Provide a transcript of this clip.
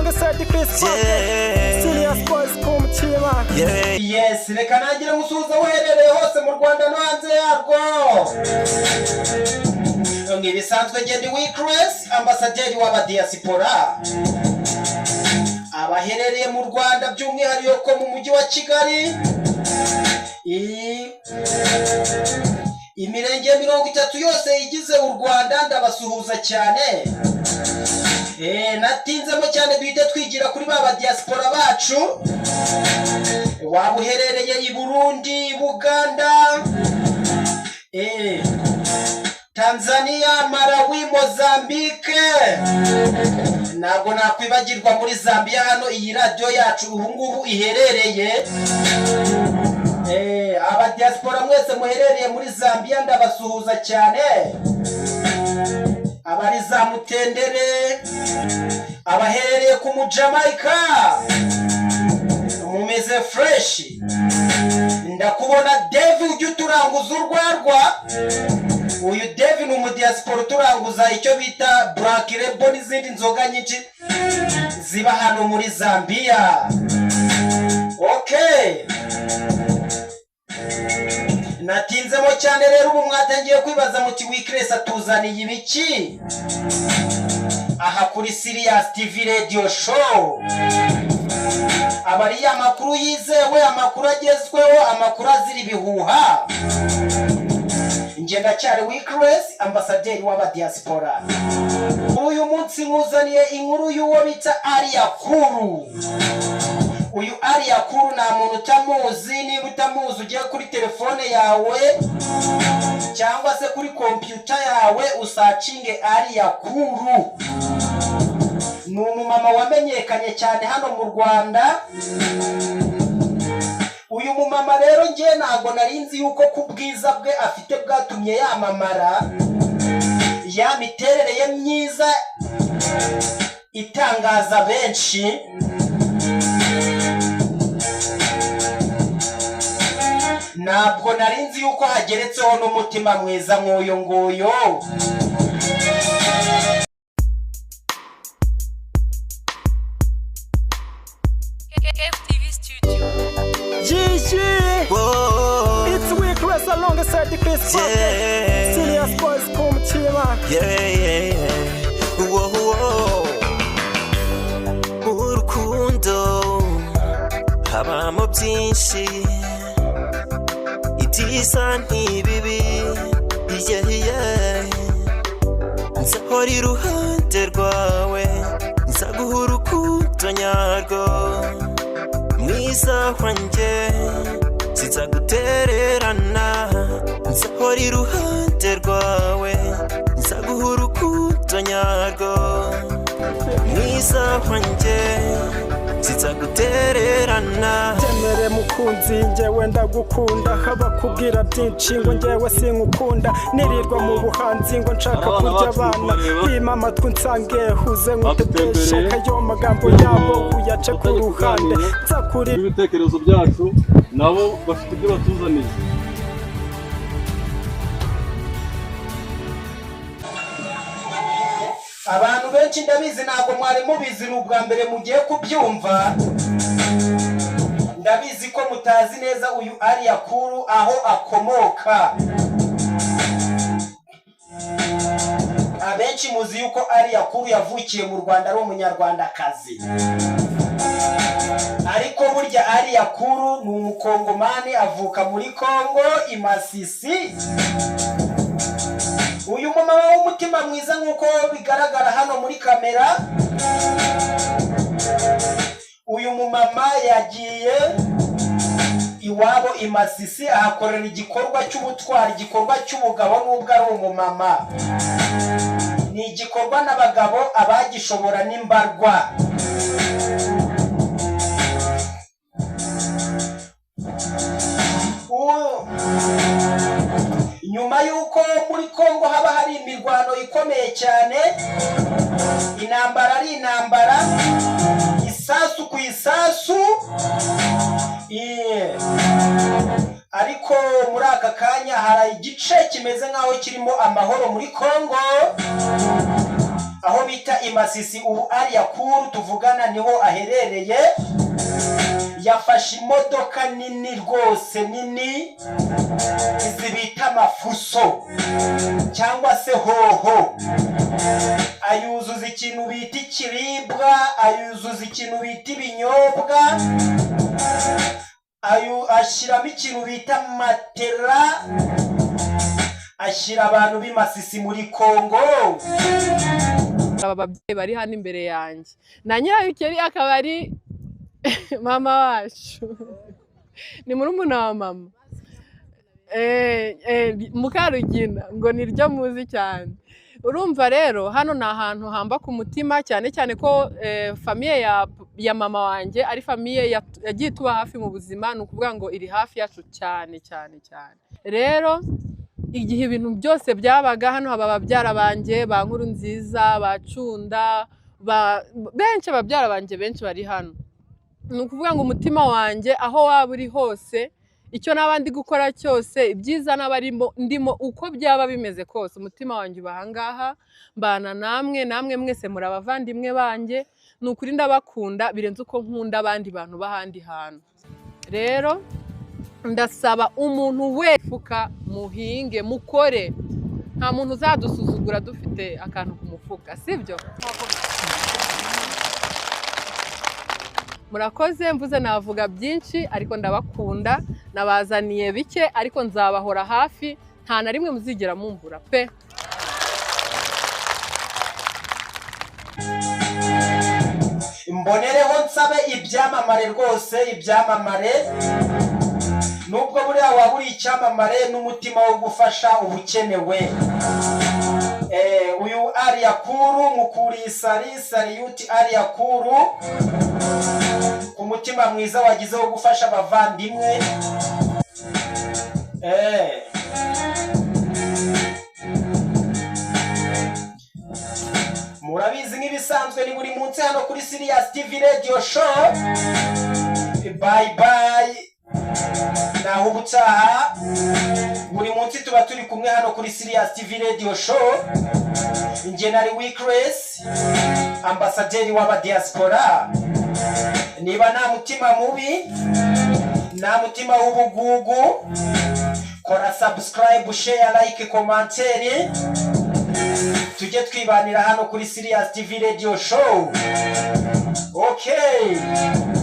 Alongside Chris Pape, Serious Boys Kumchima. Yes, reka nangire musuhuza uherereye hose mu Rwanda no hanze yarwo. Nk'ibisanzwe, ngende Wickress, ambasaderi w'abadiyasipora abaherereye mu Rwanda, by'umwihariko mu mujyi wa Kigali, imirenge 30 yose igize u Rwanda, ndabasuhuza cyane. Natinzemo cyane, duhite twigira kuri ba badiyasipora bacu. Waba uherereye i Burundi, Buganda, Tanzania, Malawi, Mozambique. Ntabwo nakwibagirwa muri Zambia, hano iyi radiyo yacu ubu ngubu iherereye. Abadiyasipora mwese muherereye muri Zambia, ndabasuhuza cyane. Abari za Mutendere, abaherereye ku Mujamayika, mumeze fresh. Ndakubona Devi, ujya uturanguza urwarwa. Uyu Devi ni umudiyasipora uturanguza icyo bita Black Label n'izindi nzoga nyinshi ziba hano muri Zambia. Okay, natinzemo cyane rero. Ubu mwatangiye kwibaza muti: "Wikiresi atuzaniye ibiki aha kuri Sirius TV Radio Show?" Aba ari amakuru yizewe, amakuru agezweho, amakuru azira ibihuha. Njye ndacyari Wikiresi, ambasaderi w'abadiyasipora. Uyu munsi nkuzaniye inkuru y'uwo bita Alliah Cool. Uyu Alliah Cool nta muntu utamuzi. Niba utamuzi, ugiye kuri telefone yawe cyangwa se kuri kompiyuta yawe, usearchinge Alliah Cool. Ni umumama wamenyekanye cyane hano mu Rwanda. Uyu mumama rero, njye ntabwo nari nzi yuko ku bwiza bwe afite bwatumye yamamara, ya miterere ye myiza itangaza benshi. Ntabwo nari nzi yuko hageretseho n'umutima mwiza nk'uyu nguyu. KFTV Studio. GG, Whoa, it's Wickress alongside Chris Pape, Serious Boys Kumchima. Yeah. Whoa, whoa. Urukundo habamo byinshi, ibyiza n'ibibi, yeah. Nzahora iruhande rwawe, nzaguha urukundo nyarwo, mwiza wanjye, sinzagutererana. Nzahora iruhande rwawe, nzaguha urukundo nyarwo, mwiza wanjye, sinzagutererana. Temere mukunzi, njyewe ndagukunda. Haba kubwira byinshi ngo njyewe sinkukunda, nirirwa mu buhanzi ngo nshaka Abana kurya bacu abana. kureba. Bima amatwi nsange huze nkuteteshe. Badutembereye. Ayo magambo yabo uyace ku Batajya ruhande. kuganira. Nzakuri N'ibitekerezo byacu, nabo bafite ibyo batuzaniye. Abantu benshi ndabizi ntabwo mwari mubizi, ni ubwa mbere mugiye kubyumva. Ndabizi ko mutazi neza uyu Alliah Cool aho akomoka. Abenshi muzi yuko Alliah Cool yavukiye mu Rwanda, ari umunyarwandakazi, ariko burya Alliah Cool ni umukongomani, avuka muri Kongo i Masisi. Uyu mumama w'umutima mwiza, nk'uko bigaragara hano muri kamera, uyu mumama yagiye iwabo i Masisi, ahakorera igikorwa cy'ubutwari, igikorwa cy'ubugabo. N'ubwo ari umumama, ni igikorwa n'abagabo abagishobora n'imbarwa. Nyuma y'uko muri Kongo haba hari imirwano ikomeye cyane, intambara ari intambara, isasu ku isasu, ariko muri aka kanya hari igice kimeze nk'aho kirimo amahoro muri Kongo. Aho bita i Masisi, ubu Alliah Cool tuvugana niho aherereye. Yafashe imodoka nini rwose, nini, izi bita amafuso cyangwa se hoho, ayuzuza ikintu bita ikiribwa, ayuzuza ikintu bita ibinyobwa, ashyiramo ikintu bita matera, ashyira abantu b'i Masisi muri Kongo. Aba babyeyi bari hano imbere yanjye na Nyirabikeri akaba ari mama wacu, ni murumuna wa mama. Mukarugina ngo niryo muzi cyane. Urumva rero hano ni ahantu hamba ku mutima cyane cyane ko famille ya mama wanjye ari famille yagiye ituba hafi mu buzima, ni ukuvuga ngo iri hafi yacu cyane cyane cyane. Rero igihe ibintu byose byabaga hano, haba ababyara banjye ba Nkuru Nziza, ba Cunda, benshi, ababyara banjye benshi bari hano. Ni ukuvuga ngo umutima wanjye aho waba uri hose, icyo naba ndi gukora cyose, ibyiza naba ndimo, uko byaba bimeze kose, umutima wanjye uba ahangaha. Mbana namwe, namwe mwese muri abavandimwe banjye. Ni ukuri ndabakunda birenze uko nkunda abandi bantu b'ahandi hantu. Rero ndasaba umuntu wese fuka muhinge, mukore, nta muntu uzadusuzugura dufite akantu ku mufuka, sibyo? Murakoze. Mvuze navuga byinshi, ariko ndabakunda. Nabazaniye bike, ariko nzabahora hafi, nta na rimwe muzigera mumbura pe. Mbonereho nsabe ibyamamare rwose, ibyamamare, nubwo buriya waba uri icyamamare n'umutima wo gufasha uba ukenewe. Uyu Alliah Cool mukuriye sari salute Alliah Cool ku mutima mwiza wagize wo gufasha abavandimwe. Murabizi nk'ibisanzwe ni buri munsi hano kuri Sirius TV Radio Show. Bye bye, naho ubutaha. Buri munsi tuba turi kumwe hano kuri Sirius TV Radio Show. Njye nari Wickress, ambasaderi w'abadiaspora. Niba nta mutima mubi, nta mutima w'ubugugu, kora subscribe, share, like, commentaire, tujye twibanira hano kuri Sirius TV Radio Show. Okay.